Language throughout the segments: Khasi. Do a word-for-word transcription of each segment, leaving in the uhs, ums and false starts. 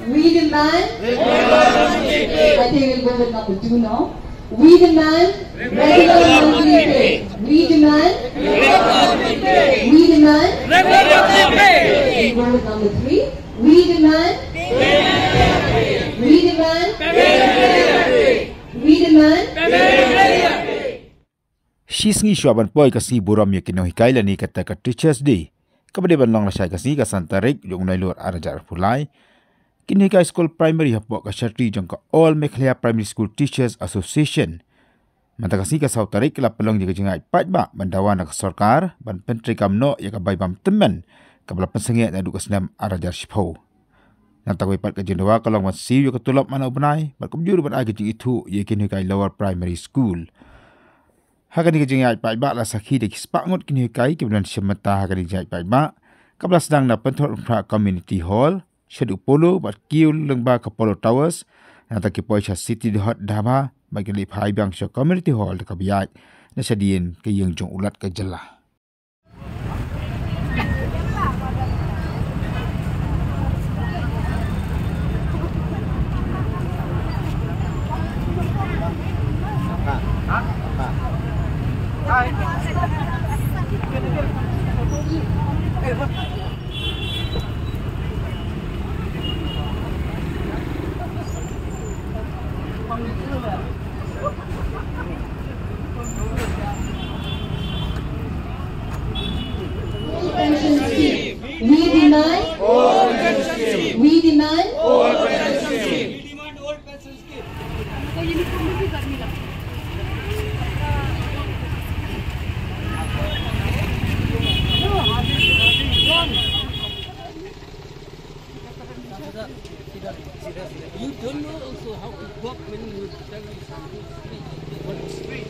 We demand. I think we'll go with number two now. We demand regular monthly pay. We demand. We demand. We'll go with number three. We demand. We demand. We demand. Shi sngi shuwa ban poi ka sngi burom ïa ki nonghikai lane kata ka Teachers Day, kaba dei ban long lashai ka sngi ka san tarik jong u Nailur ar hajar arphew lai, ki nonghikai skul primary hapoh ka shatri jong ka All Meghalaya Primary School Teachers Association mynta ka sngi ka saw tarik ki la pynlong ïa ka jingïaid paidbah ban dawa na ka sorkar ban pyntreikam noh ïa ka bai bam tymmen kaba la pynsangeh naduh ka snem ar hajar shiphew. Nangta kawei pat ka jingdawa ka long ban siew ïa ka tulop man u bnai bad kumjuh ruh ban ai ka jingithuh ïa ki nonghikai lower primary school. Ha kane ka jingïaid paidbah la sakhi da ki spah ngut ki nonghikai kiba don shim bynta ha kane ka jingïaid paidbah kaba la sdang na Pynthorumphra Community Hall, Shaduh Polo bad kiew lyngba ka Polo Towers. Nangta ki poi sha City Hot Dhaba bad ki leit phai biang sha Community Hall da kaba ïaid na shadien ka ïing jong u Lat ka jylla. Pension scheme. We demand. We demand. You don't know also how to walk when you tell me something. What is free?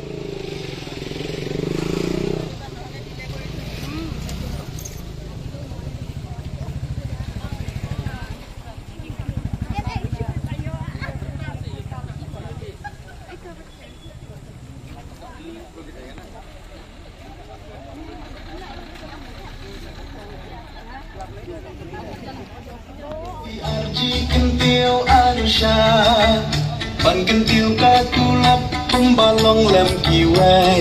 Arji kyntiew Anusha, ban kyntiew ka tulop kumba long lem kiwei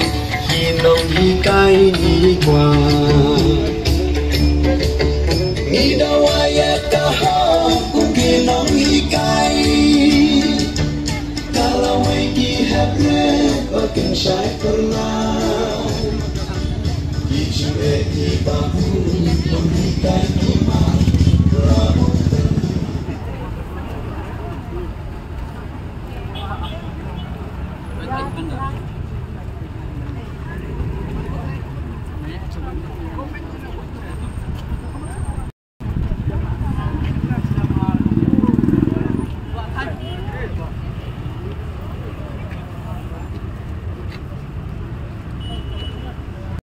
ki nonghikai ngi kwah. Ngi dawa ïa ka hok kum ki nonghikai. Ka lawei ki hep rit ba kin shai pyrnai. Ki jingeh ki babu, nonghikai ki ma.